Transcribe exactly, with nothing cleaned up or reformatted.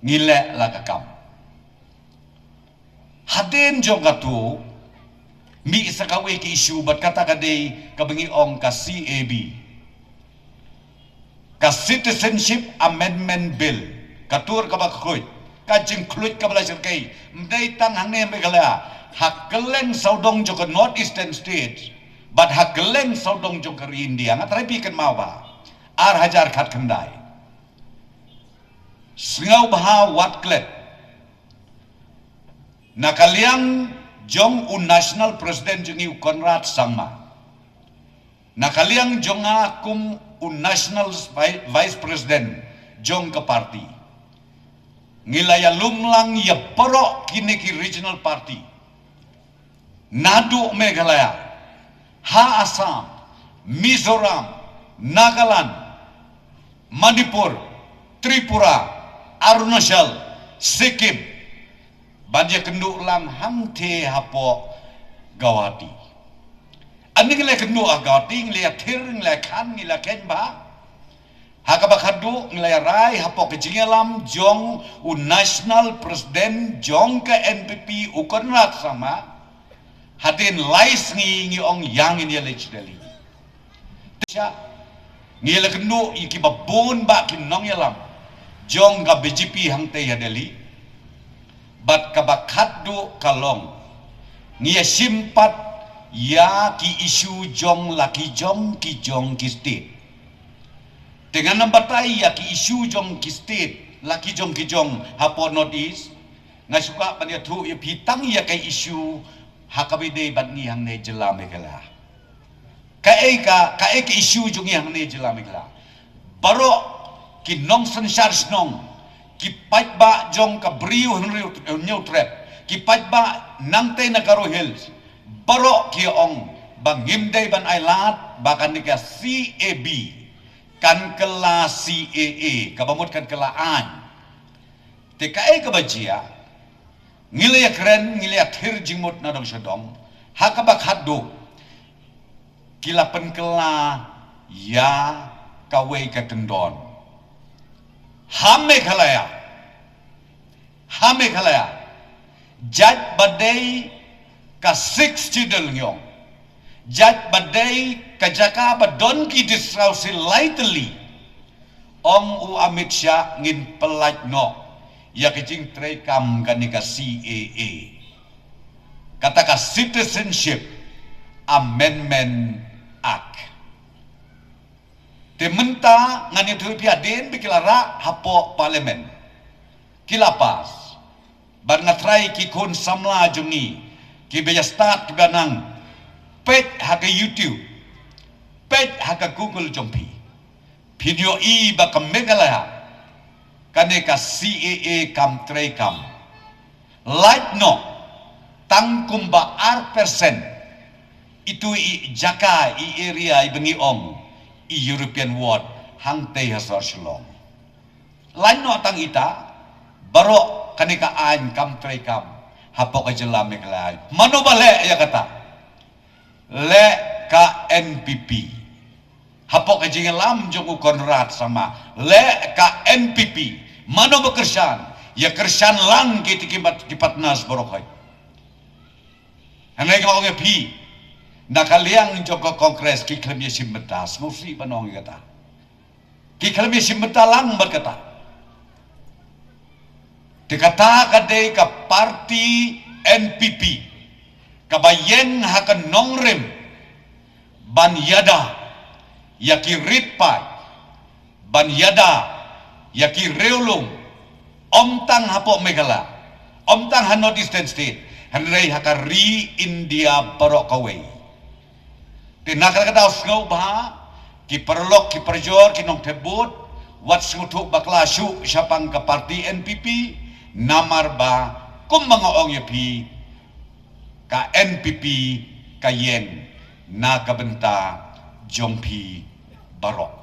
Ngi leh la ka kam. Hadien jong katu, mih sa kawei ka issue bad kata ka dei kaba ngi ong ka C A B. Ka Citizenship Amendment Bill, ka tur kaba khuid, ka jingkhluid kaba la shyrkhei, ym dei tang hangne Meghalaya, ha kylleng sawdong jong ka North Eastern States, bad ha kylleng sawdong jong ka ri India, nga trai phi kynmaw ba, ar hajar khatkhyndai. Sngewbha wat klet. Na ka liang jong u National President jong ngi u Conrad Sangma. Na ka liang jong nga kum u National Vi-, Vice President jong ka party. Ngi la ïalumlang ïa baroh kine ki regional party. Naduh Meghalaya, ha Assam, Mizoram, Nagaland, Manipur, Tripura, Arunachal, Sikkim, ban ïakynduh lang hangtei hapoh Guwahati. Ani ngi la ïakynduh ha Guwahati, ngi la ïathir, ngi la ïakhan, ngi la ïakheiñ bha. Ha kaba khatduh ngi la ïarai hapoh ka jingïalam jong u National President jong ka N P P u Conrad Sangma. Hadien lai sngi ngi ong ïa ngin ïaleit sha Delhi. Te sha ngi la kynduh ïa kiba bun bah ki nongïalam jong ka B J P hangtei ha Delhi. Bad kaba khatduh ka long ngi ïashim pat ïa ki issue jong la ki jong ki jong ki state. Te ngan ym batai ïa ki issue jong ki state, la ki jong ki jong hapoh North East. Nga shu kwah ban ïathuh ïa phi tang ïa ka issue ha kaba ïadei bad ngi hangne jylla Meghalaya. Kaei ka, kaei ka issue jong ngi hangne jylla Meghalaya. Baroh ki nongsynshar shnong, ki paidbah jong ka Bri u Hynriew, Hynñiewtrep, ki paidbah nangtei na Garo Hills, baroh ki ong ba ngim dei ban ailad ba kane ka C A B kan kylla C A A, kaba mut kan kylla aiñ. Te kaei kaba jia, ngi la ïakren, ngi la ïathir jingmut na dong sha dong, ha kaba khatduh ki la pynkylla ïa kawei ka kyndon. Ha Meghalaya, ha Meghalaya, jait ba dei ka Sixth Schedule ngi ong. Jait ba dei ka jaka ba don ki district council lai tylli. Ong u Amit Shah ngin pyllait noh ïa ka jingtreikam kane ka C A A. Kata ka Citizenship Amendment Act. Te mynta ngan ïathuh ïa phi hadien ba ki la rah hapoh Parliament. Ki la pass. Bad nga trai ki khun samla jong ngi kiba ïa stad kiba nang peit ha ka YouTube, peit ha ka Google jong phi. Phin ïohi ba ka Meghalaya kane ka C A A kam treikam. Lait noh tang kumba ar percent itu i jaka i area iba ngi ong i European Ward hangtei ha sor Shillong. Lait noh tang ita baroh kane ka aiñ kam treikam hapoh ka jylla Meghalaya. Mano ba leh ïa kata? Leh ka N P P. Hapoh ka jingïalam jong u Conrad Sangma, leh ka N P P. Mano ba kyrshan? Ïa kyrshan lang ki, ki pat-, ki partners baroh hi. Hangne nga ong ïa phi, na ka liang jong ka Congress ki khlem ïashim bynta, sngewsih ban ong ïa kata. Ki khlem ïashim bynta lang bad kata. Te kata ka dei ka party N P P kaba ïeng ha ka nongrim ban ïada ïa ki rit paid, ban ïada ïa ki riewlum, ym tang hapoh Meghalaya, ym tang ha North Eastern State, hynrei ha ka ri India baroh kawei. Te na kata ka daw sngewbha, ki paralok, ki parajor, ki nongthep vote, wat sngewthuh bakla shuh shaphang ka party N P P, namar ba, kumba nga ong ïa phi, ka N P P ka ïeng na ka bynta jong phi baroh.